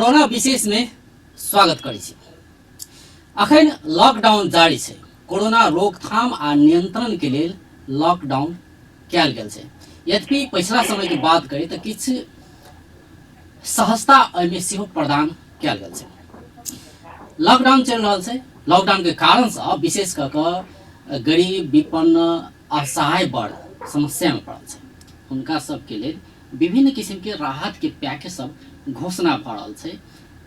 Corona विशेष में स्वागत करै छी। अखन लॉकडाउन जारी छै। कोरोना रोकथाम आ नियंत्रण के लेल लॉकडाउन कयल गेल छै। यद्यपि पछिला समय के बात करी तऽ किछु सहजता एहिमे सेहो प्रदान कयल गेल छै। लॉकडाउन चलि रहल छै। लॉकडाउन के कारणसँ विशेष कऽ कऽ गरीब विपन्न असहाय वर्ग समस्या में पड़ल छै। हुनका सबके लेल विभिन्न किसिम के राहत के पैकेज सब घोषणा भऽ रहल छै।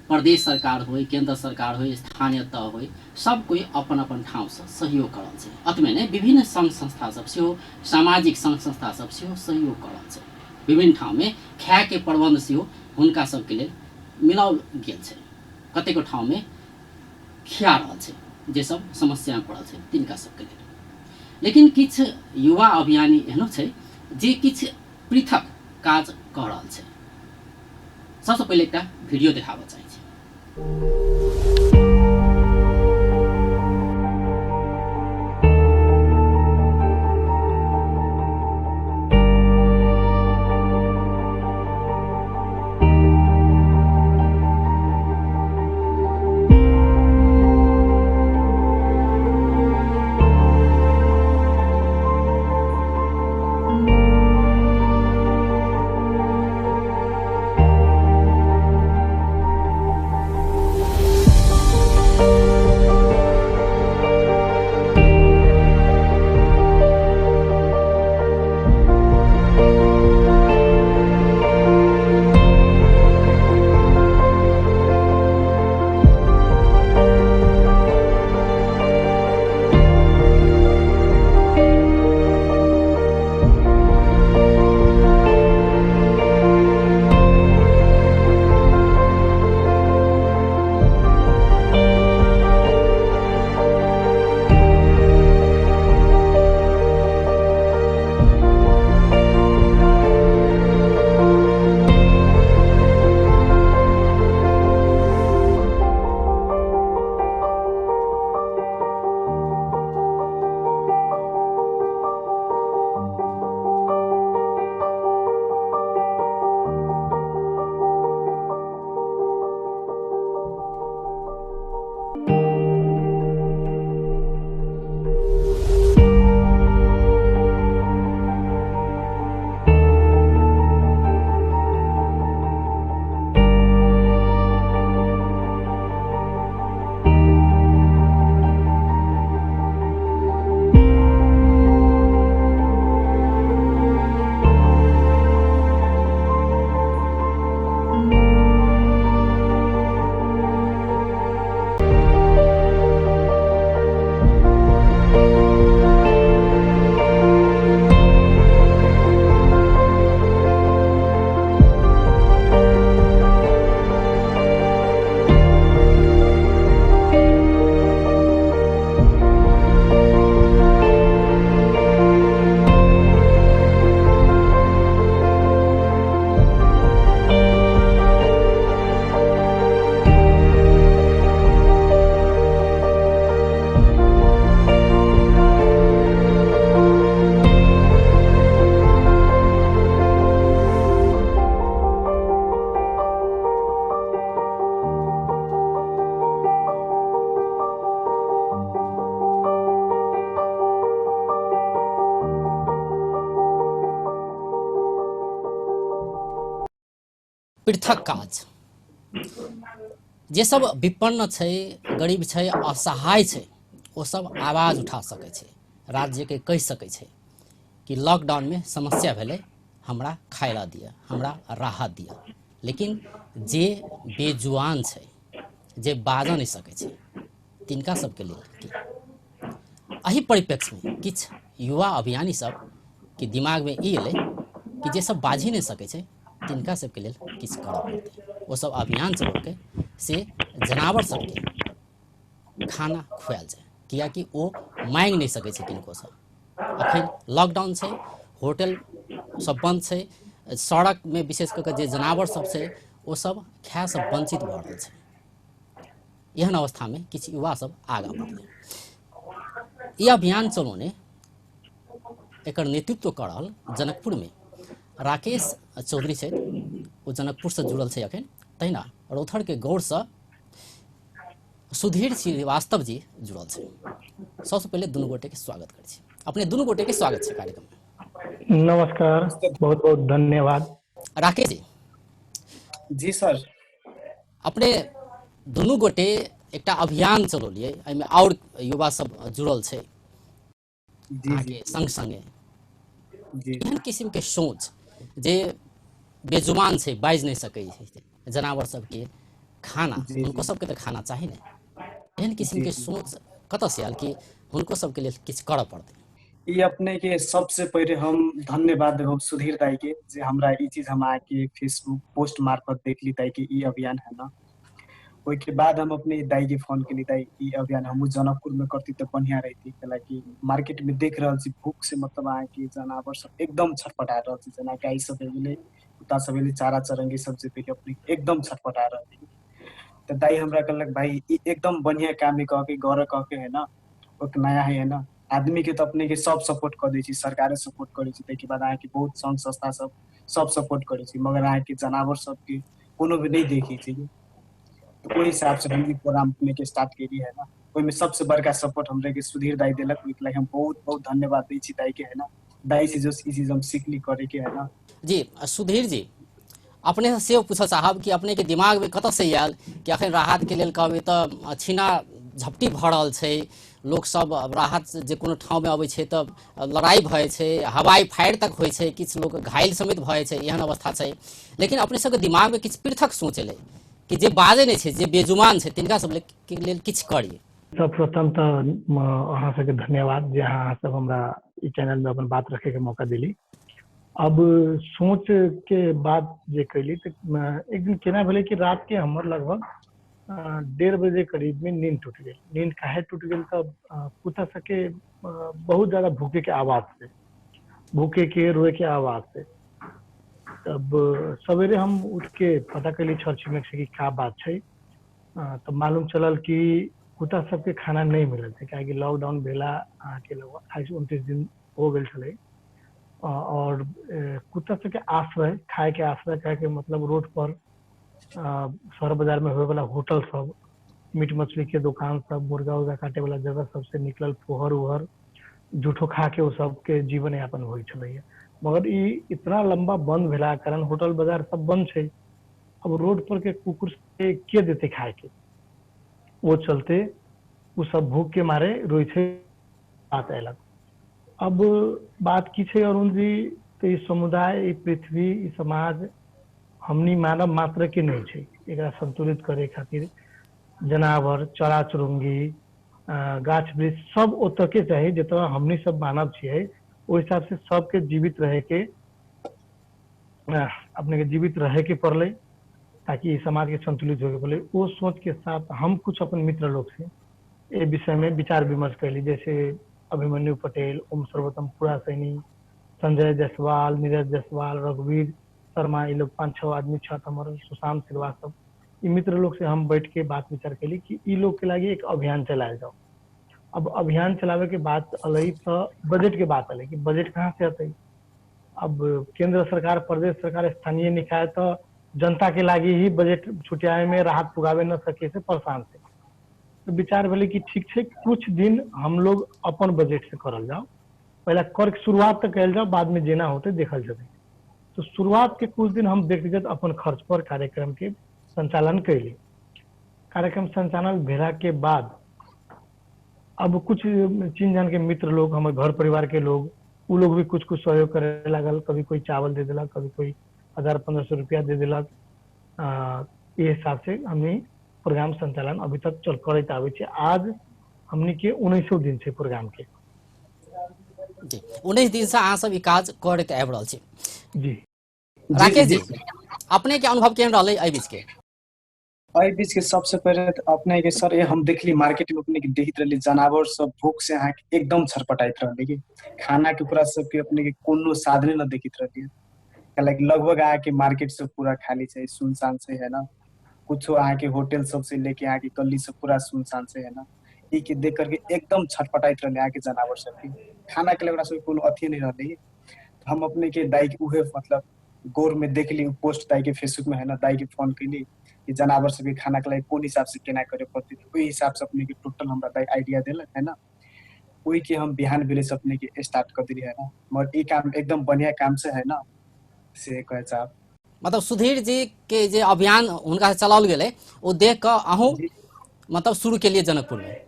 प्रदेश सरकार होय, केंद्र सरकार होय, स्थानीय तह होय, सब कोई अपन अपन ठाउँसँ सहयोग कऽ रहल छै। अतबे नहि, विभिन्न संघ संस्था सब सेहो, सामाजिक संघ संस्था सब सेहो सहयोग कऽ रहल छै। विभिन्न ठाउँमे खायके प्रबन्ध सेहो हुनका सबके लेल मिलाओल गेल छै। कतेको ठाउँमे खिया रहल छै जे सब समस्यामे पड़ल छै तिनका सबके लेल। लेकिन किछु युवा अभियानी एहनो छै जे किछु पृथक काज कऽ रहल छै। सबसँ पहिले एकटा वीडियो देखाबऽ चाहै छी। पृथक काज जे सब विपन्न छै, गरीब छै, असहाय छै, ओ सब आवाज उठा सकै छै, राज्यके कहि सकै छै कि लॉकडाउनमे समस्या भेलै, हमरा खाय ला दिअ, हमरा राहत दिअ। लेकिन जे बेजुआन छै, जे बाजऽ नहि सकै छै, तिनका सबके लेल की? एहि परिप्रेक्ष्यमे किछु युवा अभियानी सब के दिमागमे ई एलै कि जे सब बाजि नहि सकै छै तिनका सबके लेल किछु करऽ पड़तै। ओ सब अभियान चलौलकै से जनावर सबके खाना खुआएल जाय, कियाकि ओ मांगि नहि सकै छै किनकोसँ। अखन लॉकडाउन छै, होटल सब बंद छै, सड़कमे विशेष कऽ कऽ जे जनावर सब छै ओ सब खायसँ वंचित भऽ रहल छै। एहन अवस्थामे किछु युवा सब आगाँ बढ़लै। ई अभियान चलौने एकर नेतृत्व कऽ रहल जनकपुरमे राकेश चौधरी छथि, ओ जनकपुरसँ जुड़ल छै अखन। तहिना रौथर के गौर से सुधीर श्रीवास्तव जी जुड़ल छै। सबसे पहिले दुनू गोटे के स्वागत करै छी। अपने दुनू गोटे के स्वागत छै कार्यक्रम में। नमस्कार, बहुत बहुत धन्यवाद। राकेश जी। जी सर। अपने दुनू गोटे एकटा अभियान चलौलियै, एहिमे और युवा सब जुड़ल छै जी संग संगे। जी एहन किस्म के सोच जे बेजुबान छै, बाजि नहि सकै छै, जनावर सबके खाना, हुनको सबके तऽ खाना चाही ने, एहन किस्म के सोच कतऽ से आयल कि हुनको सबके लेल किछु करऽ पड़तै? ई अपने के सबसे पहिले हम धन्यवाद देब सुधीर दाई के जे हमरा ई चीज हम आके फेसबुक पोस्ट मार्फत देखली दाई के ई अभियान है ना। ओहि के बाद हम अपने दाई के फोन केली, दाई ई अभियान हमहूँ जनकपुर में करती तऽ बढ़िया रहती, कैलाकि मार्केट में देख रहल छी भूख से मतलब अहाँके जनावर सब एकदम छटपटा रहल छै, जेना गाय सब हो गेलै, कुत्ता सब भेलै, चारा चरंगी सब जे देखियौ अपने एकदम छटपटा रहल छै। तऽ दाई हमरा कहलक भाई ई एकदम बढ़िया काम है, कह के गौरव कह के है ना, एक नया है ना, आदमी के तऽ अपने के सब सपोर्ट कऽ दै छै, सरकारे सपोर्ट करै छै, ताहिके बाद अहाँके बहुत संघ संस्था सब सब सपोर्ट करै छै, मगर अहाँके जनावर सबके कोनो भी नहि देखै छै। तऽ ओहि हिसाब से हम ई प्रोग्राम अपने के स्टार्ट केली है ना। ओहिमे सबसे बड़का सपोर्ट हमरे के सुधीर दाई देलक, ओहिके लागि हम बहुत बहुत धन्यवाद दै छी दाई के है ना। दाई से जो ई चीज हम सीखली करे के है ना। जी सुधीर जी, अपने से सेहो पूछऽ चाहब कि अपने के दिमाग में कतऽ से आयल कि अखन राहत के लेल कहबै तऽ छीना झपटी भऽ रहल छै, लोक सब राहत जे कोनो ठाँव में अबै छै तऽ लड़ाई भऽ जाइ छै, हवाई फायर तक होइ छै, किछु लोक घायल समेत भऽ जाइ छै, एहन अवस्था छै। लेकिन अपने सबके दिमाग में किछु पृथक सोच एलै कि जे बाजै नहि छै, जे बेजुबान छै, तिनका सब के लेल किछु करी। सर्वप्रथम तऽ अहाँ सबके धन्यवाद जे अहाँ सब हमरा ई चैनल में अपन बात रखे के मौका दिली। अब सोच के बात जे कैली तऽ एक दिन केना भेलै कि रात के हमर लगभग 1:30 बजे करीब में नींद टूट गेल। नींद काहे टूट गेल तऽ कुत्ता सबके बहुत ज्यादा भूखे के आवाज से, भूखे के रोए के आवाज से। तब सवेरे हम उठ के पता कैली छर छिमेक से कि का बात छै, तब मालूम चलल कि कुत्ता सबके खाना नहीं मिलल छै, काहेकि लॉकडाउन भेला अहाँके लगभग 28-29 दिन हो गेल छलै। और कुत्ता सबके आश्रय, खाए के आश्रय, खाए के मतलब रोड पर शहर बाजार में होए वाला होटल सब, मीट मछली के दुकान सब, मुर्गा उर्गा काटे वाला जगह सबसे निकलल फोहर उहर जूठो खा के ओ सबके जीवन यापन होइ छलैया। मगर ई इतना लंबा बंद भेला कारण होटल बाजार सब बंद छै, अब रोड पर के कुकुर के देते खाए के, वो चलते वो सब भूख के मारे रोई छै बात अयलक। अब बात की छै अरुण जी, तऽ ई समुदाय, ई पृथ्वी, ई समाज हमनी मानव मात्र के नहीं छै। एकरा संतुलित करे खातिर जनावर, चरा चुरुंगी, गाछ वृक्ष सब ओतऽ के चाही जतऽ हमनी सब मानव छियै, ओहि हिसाब से सबके जीवित रहे के, अपने के जीवित रहे के पड़लै ताकि ई समाज के संतुलित होके पड़लै। वो सोच के साथ हम कुछ अपन मित्र लोग से ए विषय में विचार विमर्श कैली, जैसे अभिमन्यु पटेल, ओम सर्वोत्तम पूरा सैनी, संजय जायसवाल, नीरज जायसवाल, रघुवीर शर्मा, ये लोग 5-6 आदमी छथि हमर, सुशांत श्रीवास्तव, ई मित्र लोग से हम बैठ के बात विचार कैली कि ई लोग के लागी एक अभियान चलायल जाओ। अब अभियान चलावे के बात अलई तो बजट के बात अलई कि बजट कहाँ से अतै। अब केंद्र सरकार, प्रदेश सरकार, स्थानीय निकाय तो जनता के लागी ही बजट छुटियावे में राहत पुगावे न सके से परेशान थे। तो विचार भेलै कि ठीक छै, कुछ दिन हम लोग अपन बजट से करल जाओ, पहला कर के शुरुआत तो कल जाओ, बाद में जेना होते देखल जेतै। तो शुरुआत के कुछ दिन हम व्यक्तिगत अपन खर्च पर कार्यक्रम के संचालन कैली। कार्यक्रम संचालन भेला के बाद अब कुछ चिन्ह जान के मित्र लोग, हमर घर परिवार के लोग, उ लोग भी कुछ कुछ सहयोग करे लागल। कभी कोई चावल दे देलक, कभी कोई 1000-1500 रुपया दे देलक। ये हिसाब से हमनी प्रोग्राम संचालन अभी तक चल करैत आबै छै। आज हमनी के 19 दिन छै प्रोग्राम के। जी, 19 दिन से अहाँ सब ई काज करैत आबि रहल छी। जी राकेश जी, अपने के अनुभव केहन रहलै एहि बीच के? एहि बीच के सबसे पहिले तऽ अपने के सर हम देखली मार्केट में अपने के देखैत रहली जनावर सब भूख से अहाँके एकदम छटपटाइत रहलै कि खाना के ओकरा सबके अपने के कोनो साधने न देखैत रहली। कैलाकि लगभग अहाँके मार्केट सब पूरा खाली छै, सुनसान छै है ना, कुछो अहाँके होटल सब से लेके अहाँके गली सब पूरा सुनसान छै है ना। ई के देख करके एकदम छटपटाइत रहले अहाँके जनावर सबके, खाना के लिए ओकरा सबके कोनो अथी नहीं रहलै। हम अपने के दाई के उहे मतलब गौर में देखली पोस्ट दाई के फेसबुक में है ना, दाई के फोन कैली, कि जनावर सबके खाना के लागि कोन हिसाब से केना करे पड़तै। ओहि हिसाब से अपने के टोटल हमरा दाइ आइडिया देलक है ना। ओहि के हम बिहान बेले से अपने के स्टार्ट कर दिली है ना। मगर ई काम एकदम बढ़िया काम से है ना, से कहे चाहब। मतलब सुधीर जी के जे अभियान हुनका से चलाओल गेलै ओ देख कऽ अहूँ मतलब शुरू केलिए जनकपुर में।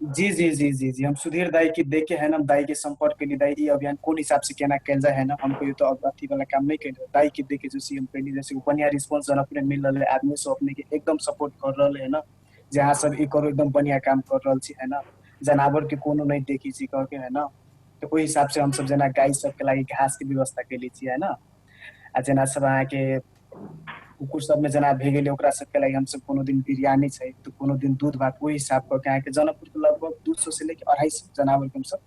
जी जी जी जी जी, हम सुधीर दाई के देख के है ना, दाई के संपर्क के लिए दाई ई अभियान कोन हिसाब से केना कैल जाए है ना। हम कहियो तो अब अथी वाला काम नहीं कैल, दाई के देख के जैसे हम कैली, जैसे बढ़िया रिस्पॉन्स जनकपुर में मिल रहा है, आदमी सब अपने के एकदम सपोर्ट कर रहा है ना, जे अहाँ सब ई करो एकदम बढ़िया काम कर रहल छी है ना, जनावर के कोनो नहीं देखी छी कह के है ना। तो ओहि हिसाब से हम सब जेना गाय सबके लागि घास के व्यवस्था कैले छी है ना। आ जेना सब अहाँके कुकुर सब में जेना भए गेलै ओकरा सबके लागि हमसब कोनो दिन बिरयानी छै तऽ कोनो दिन दूध भात, ओहि हिसाब कऽ के अहाँके जनकपुर के लगभग 200 से लेके 250 जनावर के हमसब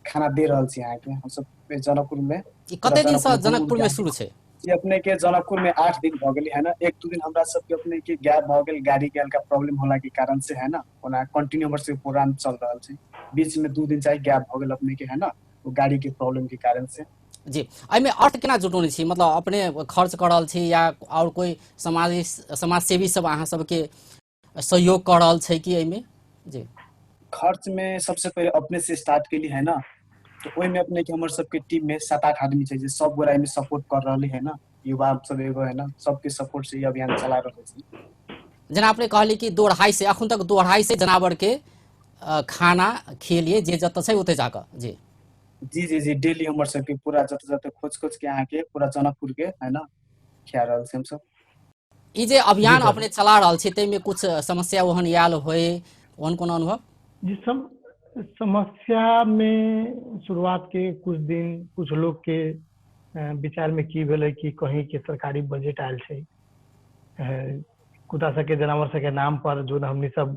खाना दे रहल छी अहाँके। हमसब जनकपुर में ई कते दिन से जनकपुर में शुरू छै? जी अपने के जनकपुर में 8 दिन भऽ गेलै है ना। 1-2 दिन हमरा सबके अपने के गैप भऽ गेल गाड़ी के हल्का प्रॉब्लम होला के कारण से है ना। ओना कंटिन्यू हमर सबके प्रोग्राम चल रहल छै, बीच में 2 दिन चाहे गैप भऽ गेल अपने के है ना, वो गाड़ी के प्रॉब्लम के कारण से। जी, एहिमे अर्थ केना जुटौने छी? मतलब अपने खर्च कऽ रहल छी या और कोई समाजसेवी सब अहाँ सबके सहयोग कऽ रहल छै कि एहिमे? जी, खर्च में सबसे पहिले अपने से स्टार्ट केली है ना। तो ओहिमे अपने के हमर सबके टीम में 7-8 आदमी छै जे सब गोरा एहिमे सपोर्ट कर रहल है ना। युवा सब एगो है ना, सबके सपोर्ट से ई अभियान चला रहल छी। जेना अपने कहली कि 2-250, अखन तक 2-250 जनावर के खाना खेलिए जे जतऽ छै ओतऽ जाकऽ। जी जी जी जी, डेली हमर सबके पूरा जतऽ जतऽ खोज खोज के अहाँके पूरा जनकपुर के है ना खिया रहल छी हमसब। ई जे अभियान अपने चला रहल छी ताहिमे कुछ समस्या ओहन आयल होय, ओहन कोनो अनुभव? जी, सब समस्या में शुरुआत के कुछ दिन कुछ लोग के विचार में की भेलै कि कहीं के सरकारी बजट आयल छै कुत्ता सबके जनावर सबके नाम पर जो हमनी सब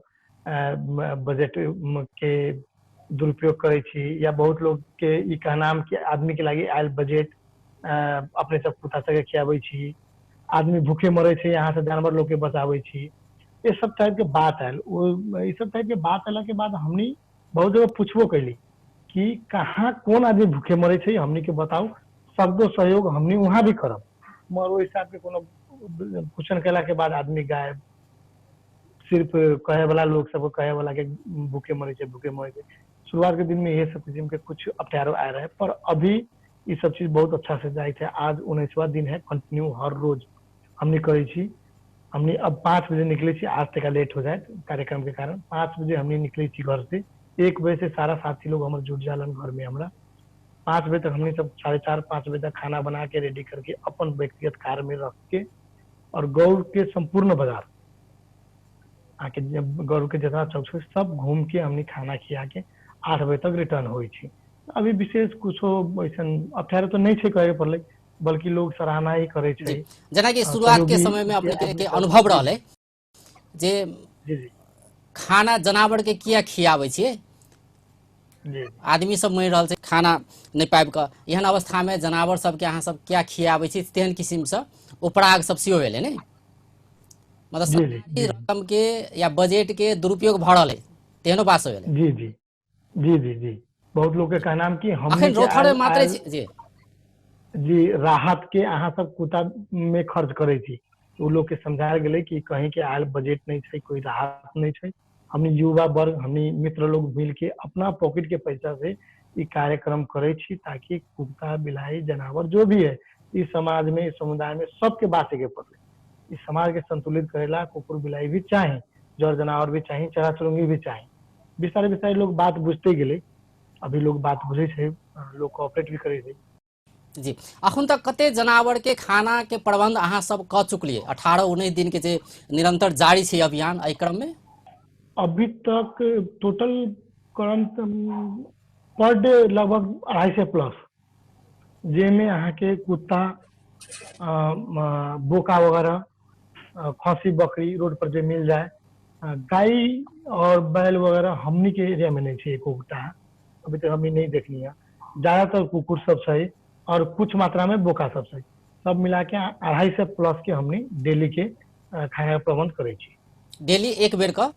बजट के दुरुपयोग करै छी, या बहुत लोग के ई कहनाम कि आदमी के लागि आयल बजट अपने सब कुत्ता सबके खियाबै छी, आदमी भूखे मरे छै यहाँ से जानवर लोग के बचाबै छी, ये सब टाइप के बात आयल। वो ई सब टाइप के बात आयला के बाद हमनी बहुत जगह पूछबो कैली कि कहाँ कोन आदमी भूखे मरे छै, हमनी के बताउ, सबको सहयोग हमनी वहाँ भी करब। मगर ओहि हिसाब के कोनो क्वेश्चन केला के बाद आदमी गायब, सिर्फ कहे वाला लोग सबको कहे वाला के भूखे मरे छै, भूखे मरे छै। शुरुआत के दिन में ये सब किस्म के कुछ अप्ठ्यारो आए रहे, पर अभी ये सब चीज बहुत अच्छा से जाए थे। आज 19वां दिन है, कंटिन्यू हर रोज हमनी करै छी। हमनी अब 5 बजे निकले छी, आज तक लेट हो जाए कार्यक्रम के कारण। 5 बजे हमनी निकले छी घर से, 1 बजे से सारा साथी लोग हमर जुट जालन घर में। हमरा 5 बजे तक हमनी सब 4:30-5 बजे तक खाना बना के रेडी करके अपन व्यक्तिगत कार में रख के और गौर के संपूर्ण बाजार आके गौर के जितना चौक छै सब घूम के हमनी खाना खिया के 8 बजे तक रिटर्न होइ छी। अभी विशेष कुछो ऐसन अप्ठ्यारो तो नहीं छै कहे पड़लै, बल्कि लोग सराहना ही करै छै। जेनाकि शुरुआत के समय में अपने के अनुभव रहलै जे खाना जनावर के किया खियाबै छियै, आदमी सब मरि रहल छै खाना नहि पाबि कऽ, एहन अवस्था में जनावर सबके अहाँ सब किया खियाबै छी, तेहन किसिम से उपराग सब सेहो भेलै ने। मतलब सरकारी रकम के या बजट के दुरुपयोग भऽ रहल है, तेहनो बात सब भेलै। जी जी जी जी जी, बहुत लोग के कहना कि हम अखन रोथड़े मात्रे जी जी राहत के अहाँ सब कुत्ता में खर्च करै छी। उ लोग के समझायल गेलै कि कहीं के आयल बजट नहीं छै, कोई राहत नहीं छै। हमनी युवा वर्ग, हमनी मित्र लोग मिल के अपना पॉकेट के पैसा से ई कार्यक्रम करै छी ताकि कुत्ता बिलाई जनावर जो भी है इस समाज में, इस समुदाय में सबके बाँचे के पड़ले। इस समाज के संतुलित करेला कुकुर बिलाई भी चाही, जर जनावर भी चाही, चरा चुरुंगी भी चाही। बिस्तारे बिस्तारे लोग बात बुझते गेलै, अभी लोग बात बुझै छै, लोग कोऑपरेट भी करै छै। जी, अखन तक कते जनावर के खाना के प्रबंध अहाँ सब कऽ चुकलिए? 18-19 दिन के जे निरंतर जारी छै अभियान, एहि क्रम में अभी तक टोटल क्रम पर डे लगभग 250 प्लस, जेमे अहाँ के कुत्ता, बोका वगैरह, खसी बकरी रोड पर जे मिल जाए, गाय और बैल वगैरह हमनी के एरिया में नहीं छै एकोटा, अभी तक हमनी नहीं देखनी है। ज्यादातर कुकुर सब छै और कुछ मात्रा में बोका सब छै। सब मिला के 250 प्लस के हमनी डेली के खाना के प्रबंध करै छी। डेली एक बेर का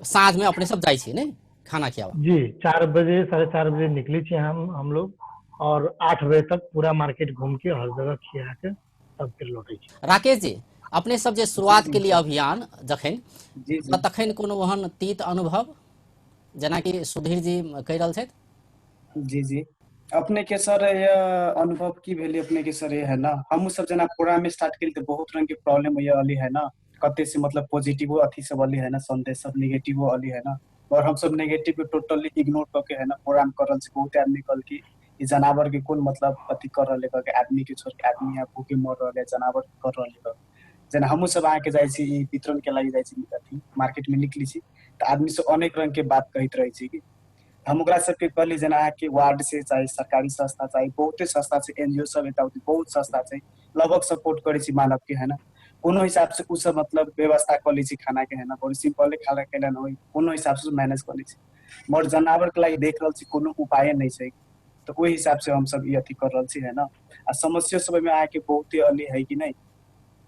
साँझ में अपने सब जाइ छी ने खाना खियाबा? जी, 4 बजे 4:30 बजे निकले छी हम लोग और 8 बजे तक पूरा मार्केट घूम के हर जगह खिया के तब फिर लौटे छी। राकेश जी, अपने सब जे शुरुआत के लिए अभियान जखन जी जी तखन कोनो ओहन तीत अनुभव जेनाकि सुधीर जी कहि रहल छथि? जी जी अपने के सर यह अनुभव की भेलै अपने के सर ये है ना, हमहूँ सब जेना प्रोग्राम स्टार्ट केली तऽ बहुत रंग के प्रॉब्लम होइए अली है ना, कते से मतलब पॉजिटिवो अथी सब अली है ना, संदेश सब निगेटिवो अली है ना, और हम सब नेगेटिव के टोटली इग्नोर कऽ के है ना प्रोग्राम कर रहल छी। बहुत आदमी कहल कि ई जानवर के कोन मतलब अथी कर रहल है, के आदमी के छोड़ के आदमी यहाँ भूखे मर रहल है, जानवर कर रहल है। जेना हमहूँ सब अहाँके जाइ छी ई वितरण के लागि जाइ छी अथी मार्केट में निकली छी तऽ आदमी सब अनेक रंग के बात कहैत रहै छै कि हम ओकरा सबके कहली जेना अहाँके वार्ड से चाहे सरकारी संस्था चाहे बहुते संस्था छै, एनजीओ सब एता बहुत संस्था छै, लगभग सपोर्ट करै छी मानव के है ना, कोनो हिसाब से उ सब मतलब व्यवस्था कऽ लै छी खाना के है ना, बड़ी सिंपल खाना केला न होई कोनो हिसाब से मैनेज कऽ लै छी, मगर जानवर के लागि देख रहल छी कोनो उपाय नहि छै, तऽ ओहि हिसाब से हम सब ई अथी कर रहल छी है ना। आ समस्या सब में अहाँके बहुते अली है कि नहीं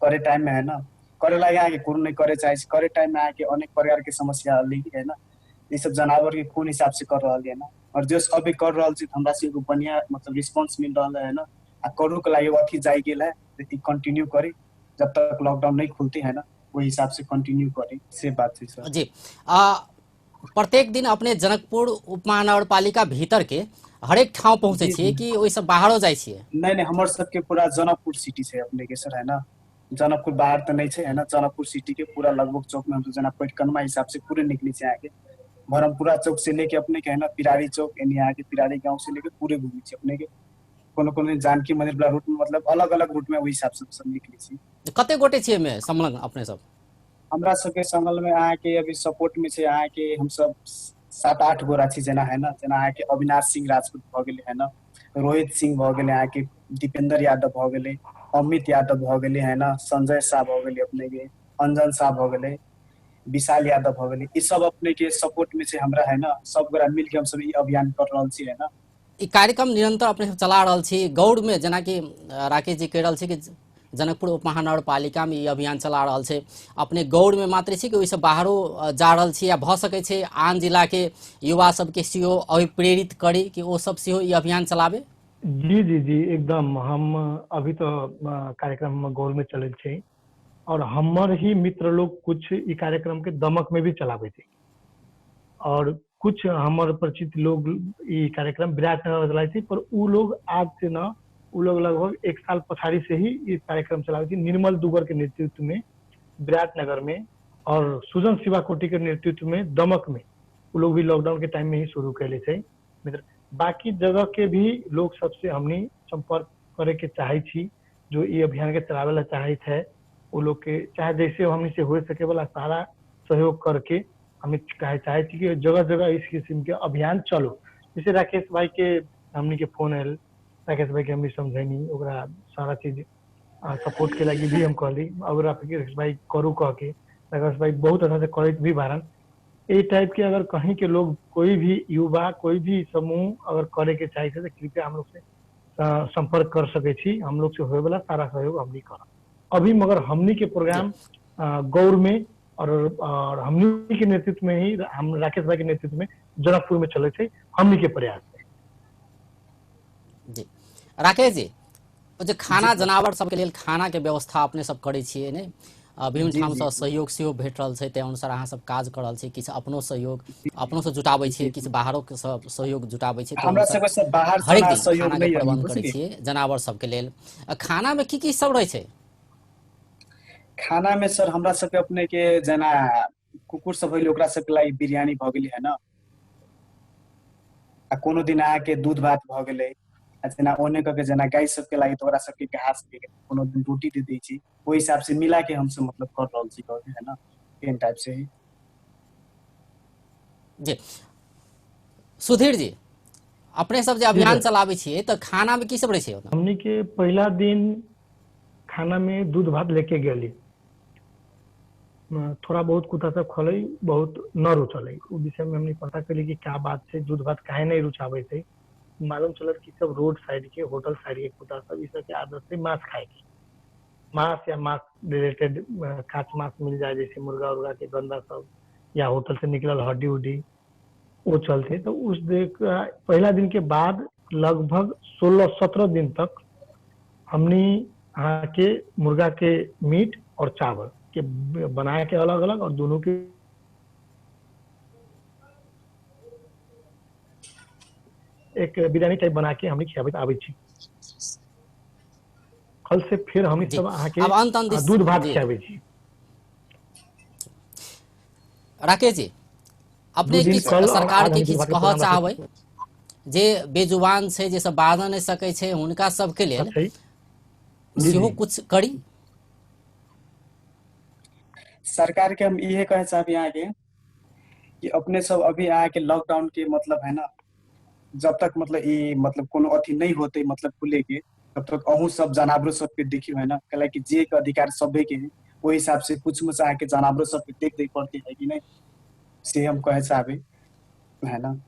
करे टाइम में है ना, करे लागि अहाँके कोनो नहीं करे चाहे छी, करे टाइम में अहाँके अनेक प्रकार के समस्या अली है ना, ई सब जानवर के कोन हिसाब से कर रहल है ना, और जो अभी कर रहल छी हमरा से एगो बढ़िया मतलब रिस्पॉन्स मिल रहल है ना, आ करू के लागि अथी जाइ गेल है ई कंटिन्यू करी जब तक लॉकडाउन नहीं खुलती है ना, ओहि हिसाब से कंटिन्यू करी, से बात छै सर। जी प्रत्येक दिन अपने जनकपुर उपमहानगरपालिका भीतर के हरेक ठाउँ पहुँचै छियै कि ओहिसँ बाहरो जाइ छियै? नहीं नहीं, हमर सबके पूरा जनकपुर सिटी छै अपने के सर है ना, जनकपुर बाहर तऽ नहीं छै है ना, जनकपुर सिटी के पूरा लगभग चौक में हम जेना पैटकनमा हिसाब से पूरे निकली छै अहाँके भरमपुरा चौक से लेके अपने के है ना पिरारी चौक यानी अहाँके पिरारी गाँव से लेके पूरे घूमै छी अपने के, कोनो कोनो जानकी मंदिर वाला रूट में मतलब अलग अलग रूट में ओहि हिसाब से सब निकलै छी। कते गोटे छियै एहिमे संलग्न अपने सब? हमरा सबके संलग्न में अहाँके अभी सपोर्ट में छै अहाँके हम सब 7-8 गोरा छी जेना है ना, जेना अहाँके अविनाश सिंह राजपूत भऽ गेलै है ना, रोहित सिंह भऽ गेलै अहाँके, दीपेंद्र यादव भऽ गेलै, अमित यादव भऽ गेलै है ना, संजय शाह भऽ गेलै अपने के, अंजन शाह भऽ गेलै, विशाल यादव भऽ गेलै, ई सब अपने के सपोर्ट में छै हमरा है ना, सब गोरा मिल के हम सब ई अभियान कर रहल छी है ना। ई कार्यक्रम निरंतर अपने सब चला रहल छी गौड़ में, जेनाकि राकेश जी कहि रहल छी कि जनकपुर उपमहानगरपालिका में ई अभियान चला रहल छै, अपने गौड़ में मात्र छी कि ओहिसँ बाहरो जा रहल छी, या भऽ सकै छै आन जिला के युवा सबके सेहो अभिप्रेरित करी कि ओ सब सेहो ई अभियान चलाबे? जी जी जी एकदम, हम अभी तो कार्यक्रम गौड़ में चलल छै और हमर ही मित्र लोग कुछ ई कार्यक्रम के दमक में भी चलाबै छै और कुछ हमर परिचित लोग ई कार्यक्रम विराटनगर चलाबै छै, पर उ लोग आज से न, उ लोग लगभग 1 साल पछाड़ी से ही ई कार्यक्रम चलाबै छै। निर्मल दुगर के नेतृत्व में विराटनगर में और सुजन शिवाकोटी के नेतृत्व में दमक में उ लोग भी लॉकडाउन के टाइम में ही शुरू कैले छै मित्र। बाकी जगह के भी लोग सबसे हमनी संपर्क करे के चाहे छी, जो ई अभियान के चलावे ला चाहत है वो लोग के चाहे जैसे हमनी से हो सके वाला सारा सहयोग करके हमें कहे चाहे छी कि जगह जगह इस किस्म के अभियान चलो। जैसे राकेश भाई के हमनी के फोन आयल, राकेश भाई के हमनी समझैनी, ओकरा सारा चीज सपोर्ट के लागि भी हम कहली और राकेश भाई करू कह के, राकेश भाई बहुत अच्छा से करैत भी बारन। ए टाइप के अगर कहीं के लोग कोई भी युवा कोई भी समूह अगर करे के चाहे तो कृपया हम लोग से संपर्क कर सके छी, हम लोग से होए वाला सारा सहयोग हमनी करब अभी। मगर हमनी के प्रोग्राम गौर में और हमनी के नेतृत्व में ही, हम राकेश भाई के नेतृत्व में जनकपुर में चले छै हमनी के प्रयास है। जी राकेश जी, जे खाना जनावर सबके लेल खाना के व्यवस्था अपने सब करै छियै ने, विभिन्न ठाम से सहयोग सेहो भेट रहल छै, ताहि अनुसार अहाँ सब काज कर रहल छी, किछु अपनो सहयोग अपनो से जुटाबै छियै, किछु बाहरो के सब सहयोग जुटाबै छियै, हमरा सबके सब बाहर हरेक दिन सहयोग खाना के प्रबंध करै छियै जनावर सबके लेल। खाना में की की सब रहै छै? खाना में सर हमरा सबके अपने के जेना कुकुर सब होइल ओकरा सबके लागि बिरयानी भऽ गेलै है ना, आ कोनो दिन अहाँके दूध भात भऽ गेलै, आ जेना ओने कऽ के जेना गाय सबके लागि तऽ ओकरा सबके घास भऽ गेलै, कोनो दिन रोटी दे दै छी, ओहि हिसाब से मिला के हमसब मतलब कर रहल छी है ना, एहन टाइप से ही। जी सुधीर जी, अपने सब जे अभियान चलाबै छियै तऽ खाना में की सब रहै छै? हमनी के पहिला दिन खाना में दूध भात लेके गेली, थोड़ा बहुत कुत्ता सब खलै, बहुत न रुचलै। उ विषय में हमनी पता कैली कि क्या बात छै, दूध भात काहे नहीं रुचाबै छै। मालूम चलल कि सब रोड साइड के होटल साइड के कुत्ता सब ई सब के आदत छै मांस खाए के, मांस या मांस रिलेटेड कांच मांस मिल जाए जैसे मुर्गा उर्गा के गंदा सब या होटल से निकलल हड्डी उड्डी वो चलते। तो उस देख पहला दिन के बाद लगभग 16-17 दिन तक हमनी अहाँ के मुर्गा के मीट और चावल के बना के अलग अलग और दोनों के एक बिरयानी टाइप बना के हमनी खियाबैत आबै छी। कल से फिर हमनी सब अहाँके दूध भात खियाबै छी। राकेश जी, अपने किछु सरकार के किछु कहऽ चाहबै जे बेजुबान छै, जे सब बाजऽ नहि सकै छै, हुनका सबके लेल सेहो कुछ करी? सरकार के हम इहे कहे चाहब अहाँके कि अपने सब अभी अहाँके लॉकडाउन के मतलब है ना, जब तक मतलब ई मतलब कोनो अथी नहीं होते मतलब खुले के, तब तक अहूँ सब जानवरों सबके देखियो है ना, कहला कि जे के अधिकार सभे के है, ओहि हिसाब से कुछ मुछ अहाँके जानवरों सबके देख देख पड़ते है कि नहीं, से हम कहे चाहबे है ना।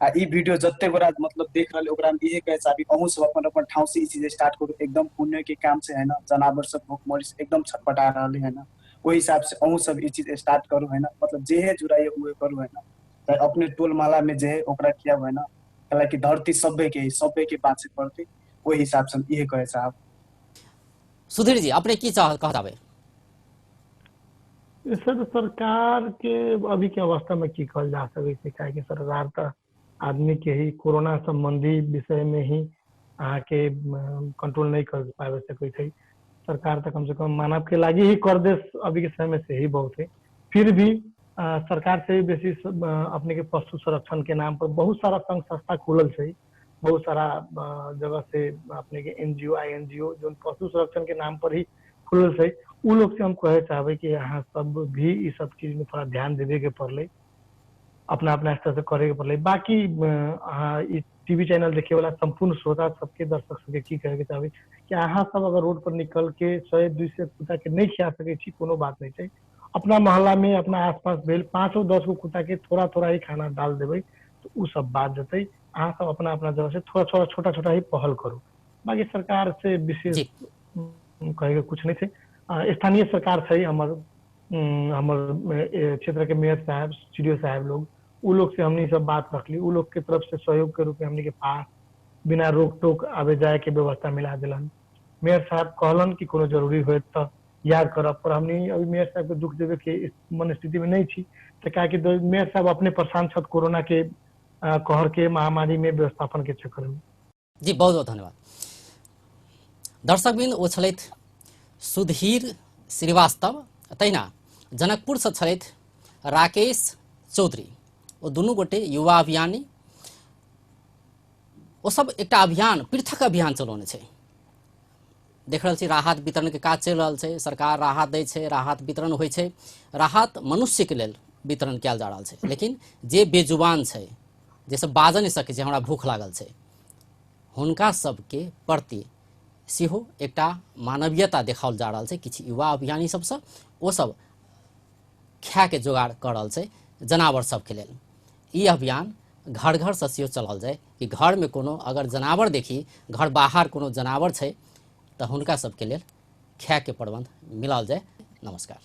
आ ई वीडियो जते गोरा मतलब देख रहल ओकरा हम इहे कहे चाहबी अहूँ सब अपन अपन ठाउँ से ई चीज स्टार्ट करू, एकदम पुण्य के काम से है ना, जानवर सब भूखमरी से एकदम छटपटा रहल है ना, ओहि हिसाब से अहूँ सब ई चीज स्टार्ट करू है ना, मतलब जे है जुड़ाइए उहे करू है ना, अपने टोल माला में जे है ओकरा खियाबू है ना, कहला कि धरती सभे के है, सभे के बाँचे पड़ते, ओहि हिसाब से हम इहे कहे चाहब। सुधीर जी, अपने की चाह कह चाहबै? सर, सरकार के अभी के अवस्था में की कहल जा सकै छै, काहेकि सरकार तऽ आदमी के ही कोरोना संबंधी विषय में ही अहाँके कंट्रोल नहीं कर पाबि सकै छै। सरकार तऽ कम से कम मानव के लागी ही कर दे अभी के समय में से ही बहुत है। फिर भी सरकार से भी बेसी अपने के पशु संरक्षण के नाम पर बहुत सारा संघ संस्था खुलल छै, बहुत सारा जगह से अपने के एनजीओ आईएनजीओ जो पशु संरक्षण के नाम पर ही खुलल छै, उ लोग से हम कहे चाहबै कि अहाँ सब भी ई सब चीज में थोड़ा ध्यान देवे के पड़लै, अपना अपना स्तर से करे के पड़लै। बाकी अहाँ ई टीवी चैनल देखे वाला संपूर्ण श्रोता सबके दर्शक सबके की कहे के चाहबै कि अहाँ सब अगर रोड पर निकल के 100-200 कुत्ता के नहीं खिया सकै छी, कोनो बात नहीं छै, अपना मोहल्ला में अपना आसपास भेल 5-10 गो कुत्ता के थोड़ा थोड़ा ही खाना डाल देबै तो उ सब बात जतै। अहाँ सब अपना अपना जगह से थोड़ा थोड़ा छोटा छोटा ही पहल करू। बाकी सरकार से विशेष कहे के कुछ नहीं छै। स्थानीय सरकार छै, हमर हमर क्षेत्र के मेयर साहब, सीडीओ साहब लोग, उ लोग से हमनी सब बात रखली, उ लोग के तरफ से सहयोग के रूप में हमनी के पास बिना रोक टोक आवे जाए के व्यवस्था मिला दिलन। मेयर साहब कहलन कि कोनो जरूरी होत तो याद करब, पर हमनी अभी मेयर साहब के दुख देवे के मन स्थिति में नहीं छी, तो काहे कि मेयर साहब अपने परेशान छथि कोरोना के कहर के महामारी में व्यवस्थापन के चक्कर में। जी, बहुत बहुत धन्यवाद। दर्शकबिंद, ओ छलथि सुधीर श्रीवास्तव, तहिना जनकपुरसँ छलथि राकेश चौधरी। ओ दुनू गोटे युवा अभियानी, ओ सब एकटा अभियान, पृथक अभियान चलौने छै। देख रहल छी राहत वितरण के काज चलि रहल छै, सरकार राहत दै छै, राहत वितरण होइ छै, राहत मनुष्य के लेल वितरण कयल जा रहल छै, लेकिन जे बेजुबान छै, जे सब बाजऽ नहि सकै छै, हमरा भूख लागल छै, हुनका सबके प्रति सेहो एकटा मानवीयता देखाओल जा रहल छै। किछु युवा अभियानी सबसँ ओ सब खायके जोगाड़ कऽ रहल छै जनावर सबके लेल। ई अभियान घर घर से सेहो चलाओल जाय कि घरमे कोनो अगर जनावर देखी, घर बाहर कोनो जनावर छै तऽ हुनका सबके लेल खायके प्रबंध मिलाओल जाय। नमस्कार।